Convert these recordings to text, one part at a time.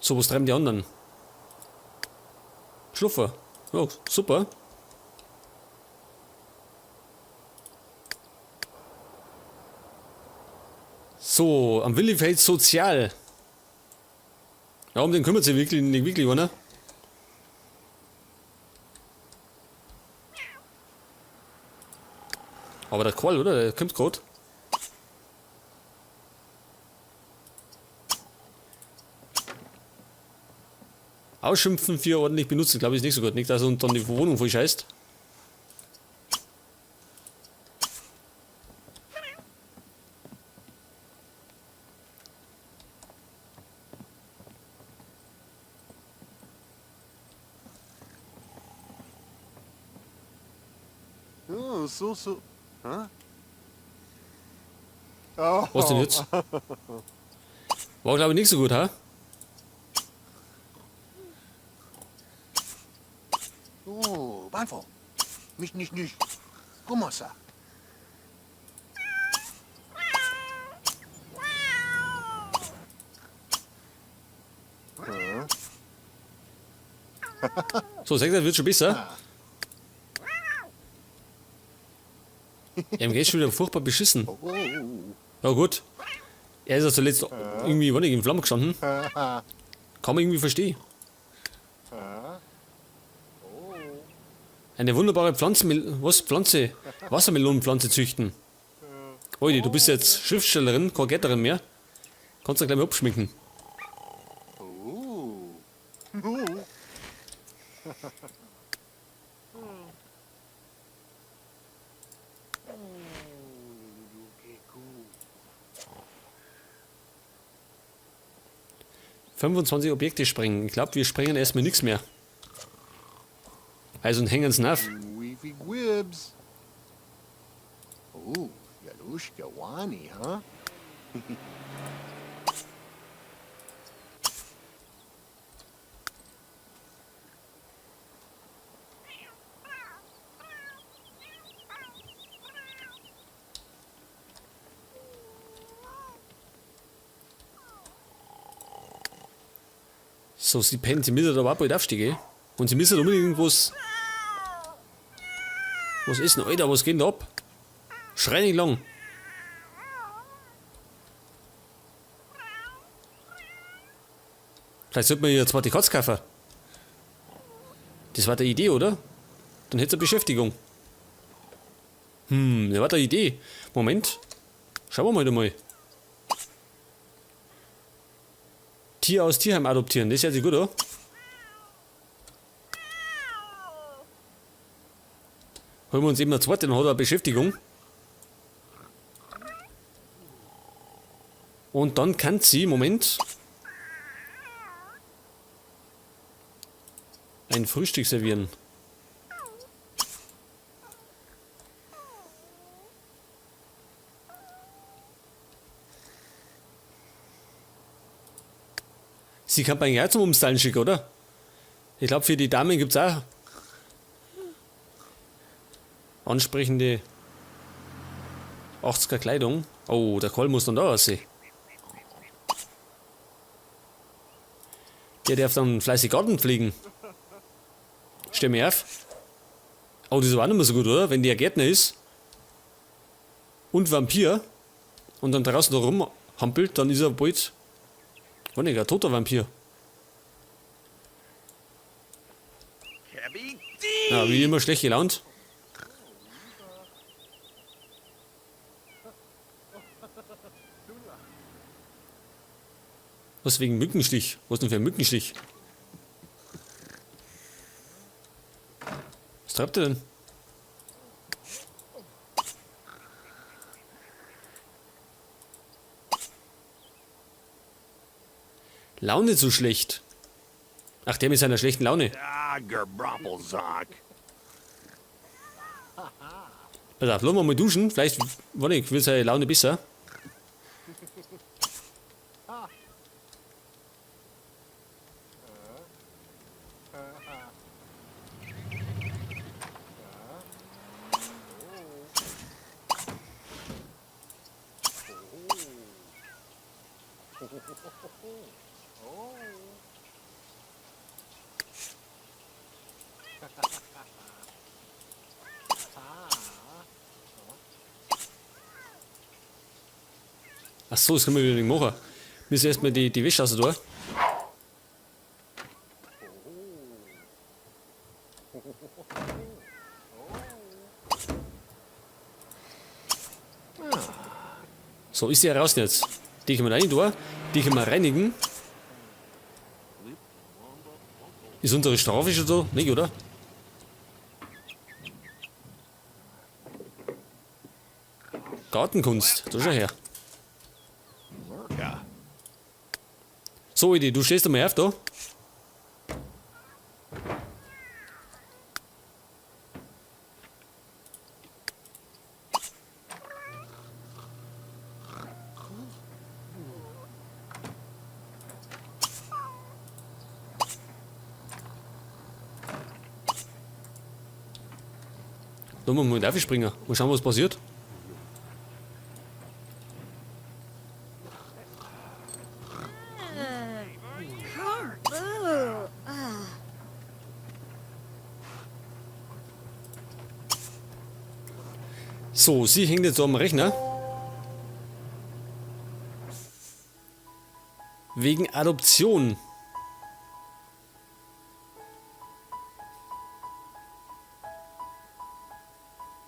So, was treiben die anderen? Schluffer. Ja, super. So, am Willi fällt sozial. Ja, um den kümmert sich wirklich nicht wirklich, oder? Aber der Qual, oder? Der kommt grad. Ausschimpfen für ordentlich benutzen, glaube ich, ist nicht so gut. Nicht, dass er uns dann die Wohnung voll scheißt. Oh, so, so. Huh? Oh. Was denn jetzt? War, glaube ich, nicht so gut, ha? Oh, Banfo. Mich nicht, nicht. Gumosa. So, seht ihr, wird schon besser. Ihm geht's schon wieder furchtbar beschissen. Ja gut. Er ist ja zuletzt irgendwie, weiß nicht, in Flammen gestanden. Kann man irgendwie verstehen. Eine wunderbare Pflanzen, was? Pflanze? Wassermelonenpflanze züchten. Oide, du bist jetzt Schriftstellerin, keine Gärtnerin mehr. Kannst du gleich mal abschminken. 25 Objekte sprengen. Ich glaub, wir sprengen erstmal nix mehr. Also und hängen's auf. Oh, Jalushka Wani, huh? So, sie pennt, sie müssen aber auch bald aufstehen, gell? Und sie müssen unbedingt irgendwas... Was ist denn, Alter, was geht denn da ab? Schrei nicht lang. Vielleicht sollte man hier zweite Katze kaufen. Das war die Idee, oder? Dann hätt's eine Beschäftigung. Das war die Idee. Moment. Schauen wir mal einmal. Tier aus Tierheim adoptieren, das hört sich gut an. Holen wir uns eben eine zweite, dann hat er eine Beschäftigung. Und dann kann sie, Moment, ein Frühstück servieren. Sie kann bei eigentlich auch zum Umstylen schicken, oder? Ich glaub, für die Damen gibt's auch ansprechende 80er Kleidung. Oh, der Karl muss dann da aussehen. Der darf dann fleißig Garten pflegen. Stell mir auf. Oh, das ist aber auch nicht mehr so gut, oder? Wenn der Gärtner ist und Vampir und dann draußen da rumhampelt, dann ist er bald, weiß nicht, ein toter Vampir. Ja, wie immer schlecht gelaunt. Was wegen Mückenstich? Was denn für ein Mückenstich? Was treibt er denn? Laune zu schlecht. Ach, der mit seiner schlechten Laune. Ah, Gebrappelsack. Pass auf, lass mal duschen. Vielleicht, warte, ich will seine Laune besser. Ach so, das können wir wieder nicht machen. Müssen erstmal die Wäsche raus da. So, ist sie ja raus jetzt. Die können wir rein da. Die können wir reinigen. Ist unsere Strafe schon so? Nicht, oder? Gartenkunst, da schau her. So, Edi, du stehst einmal auf da. Da muss man mit springen. Mal schauen, was passiert. So, sie hängt jetzt so am Rechner. Wegen Adoption.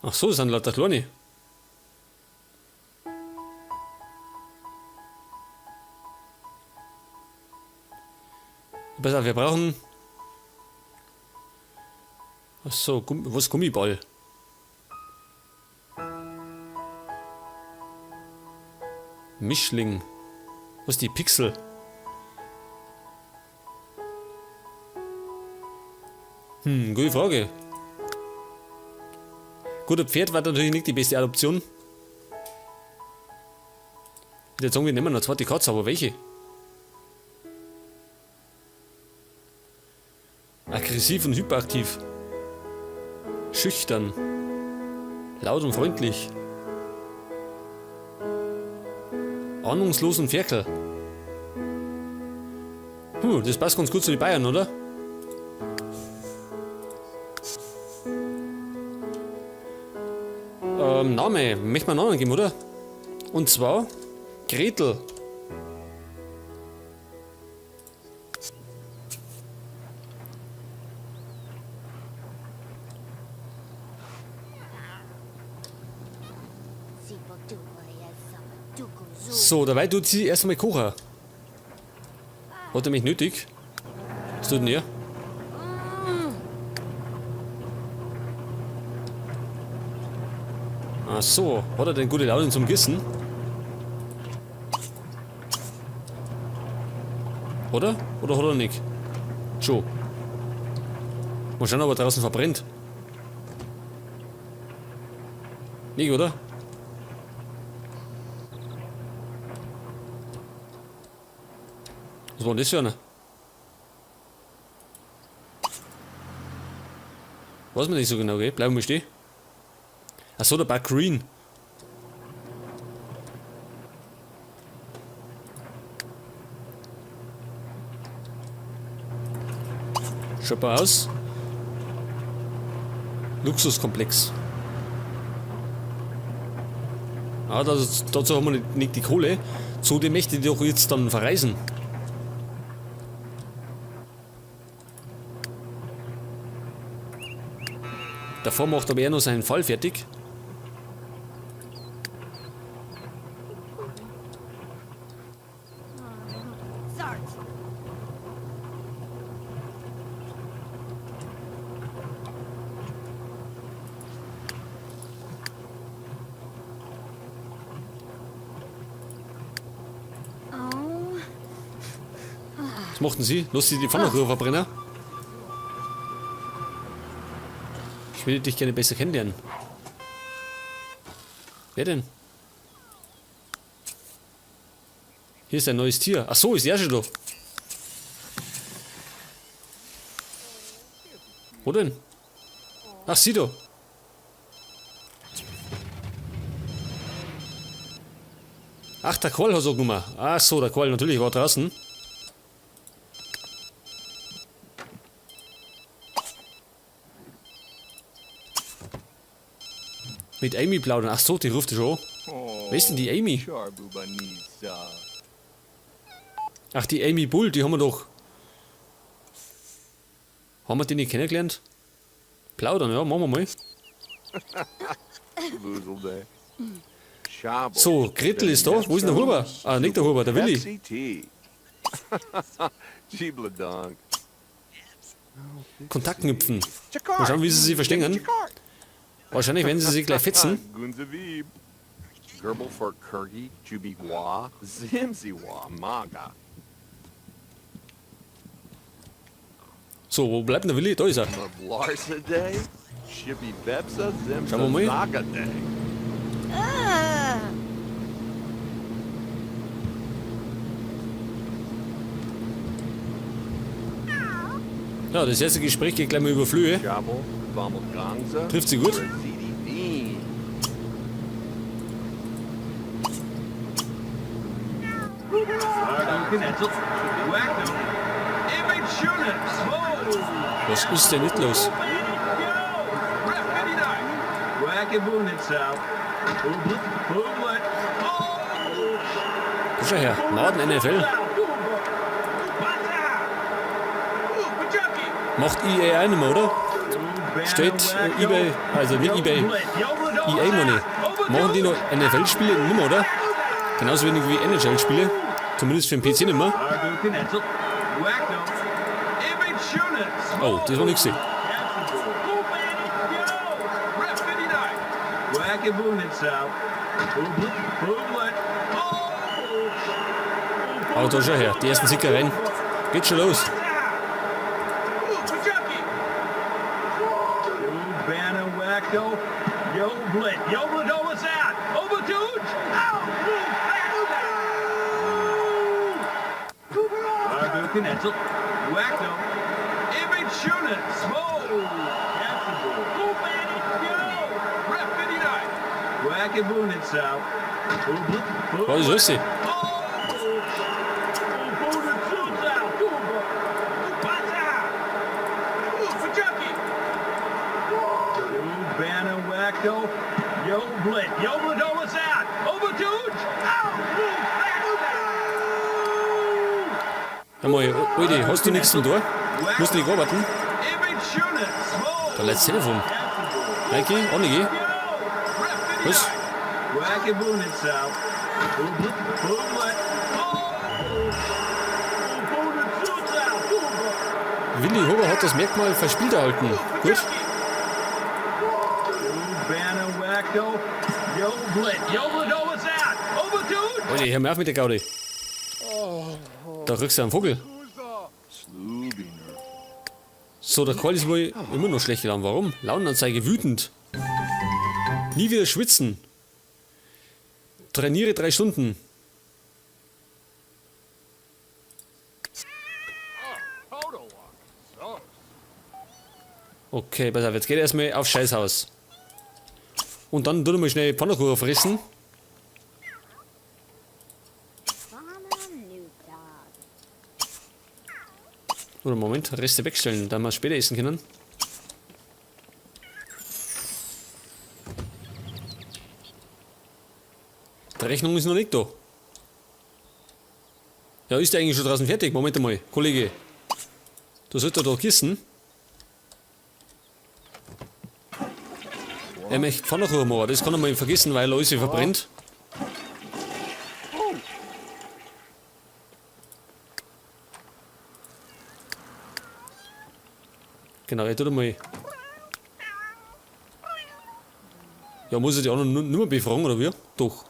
Ach so, das sind lauter Kleine. Pass auf, wir brauchen... Ach so, was Gummiball? Mischling. Was ist die Pixel? Gute Frage. Gut, ein Pferd war natürlich nicht die beste Adoption. Ich würde sagen, wir nehmen noch zweite Katze, aber welche? Aggressiv und hyperaktiv. Schüchtern. Laut und freundlich. Ahnungslos und Ferkel. Das passt ganz gut zu den Bayern, oder? Name. Möchte man einen Namen geben, oder? Und zwar Gretel. So, dabei tut sie erstmal kochen. Hat er mich nötig? Was tut denn er? Ach so, hat er denn gute Laune zum Kissen? Oder? Oder hat er nicht? Schon. Mal schauen, ob er draußen verbrennt. Nicht, oder? Was war denn das für einer? Weiß man nicht so genau, gell? Bleiben wir stehen. Achso, der Bug Green. Schaut mal aus. Luxuskomplex. Ah, dazu haben wir nicht die Kohle. Zudem möchte ich doch jetzt dann verreisen. Davor macht aber er noch seinen Fall fertig. Was machten Sie? Lass Sie die Pfanne verbrennen? Ich würde dich gerne besser kennenlernen. Wer denn? Hier ist ein neues Tier. Ach so, ist er schon da. Wo denn? Ach, sieh da. Ach, der Qual hat's auch genommen. Ach so, der Qual natürlich war draußen. Mit Amy plaudern. Ach so, die ruft schon an. Wer ist denn die Amy? Ach, die Amy Bull, die haben wir doch. Haben wir die nicht kennengelernt? Plaudern, ja, machen wir mal. So, Gretel ist da. Wo ist denn der Huber? Ah, nicht der Huber, der Willi. Kontakt knüpfen. Mal schauen, wie sie sich verstehen. Wahrscheinlich werden sie sich gleich fetzen. So, wo bleibt denn der Willi? Da ist er. Schauen wir mal. Ja, das erste Gespräch geht gleich mal über Flöhe. Trifft sie gut. Was ist denn nicht los? Schau her, Maden NFL. Macht EA auch nicht mehr, oder? Steht eBay, also nicht eBay, EA Money. Machen die noch NFL-Spiele nicht mehr, oder? Genauso wenig wie NHL-Spiele. Zumindest für den PC nicht mehr. Oh, das war nix. Aber da schau her, die ersten Sickereien. Geht schon los. Was ist das? Hör mal, Alter, hast du nichts zum Tor? Musst du nicht arbeiten? Da läuft das Telefon. Heike, Annegi? Was? Willi Huber hat das Merkmal verspielt erhalten. Gut. Alter, hör mir auf mit der Gaudi. Da kriegst du einen Vogel. So, der Karl ist wohl immer noch schlecht gelaunt. Warum? Launenanzeige wütend. Nie wieder schwitzen. Trainiere 3 Stunden. Okay, pass auf, jetzt geht er erstmal aufs Scheißhaus. Und dann tun wir mal schnell Pfannkuchen fressen. Oder Moment, Reste wegstellen, da wir später essen können. Die Rechnung ist noch nicht da. Ja, ist der eigentlich schon draußen fertig? Moment einmal, Kollege. Du sollst doch kissen. Er möchte Pfannkuchen machen, das kann er mal vergessen, weil er alles verbrennt. Genau, er tut einmal. Ja, muss ich die anderen nicht mehr befragen, oder wie? Doch.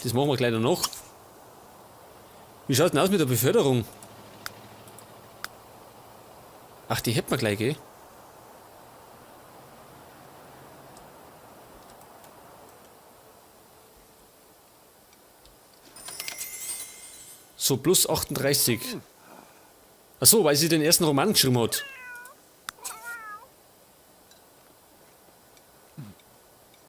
Das machen wir gleich danach. Wie schaut's denn aus mit der Beförderung? Ach, die hätten wir gleich, gell? So, plus 38. Ach so, weil sie den ersten Roman geschrieben hat.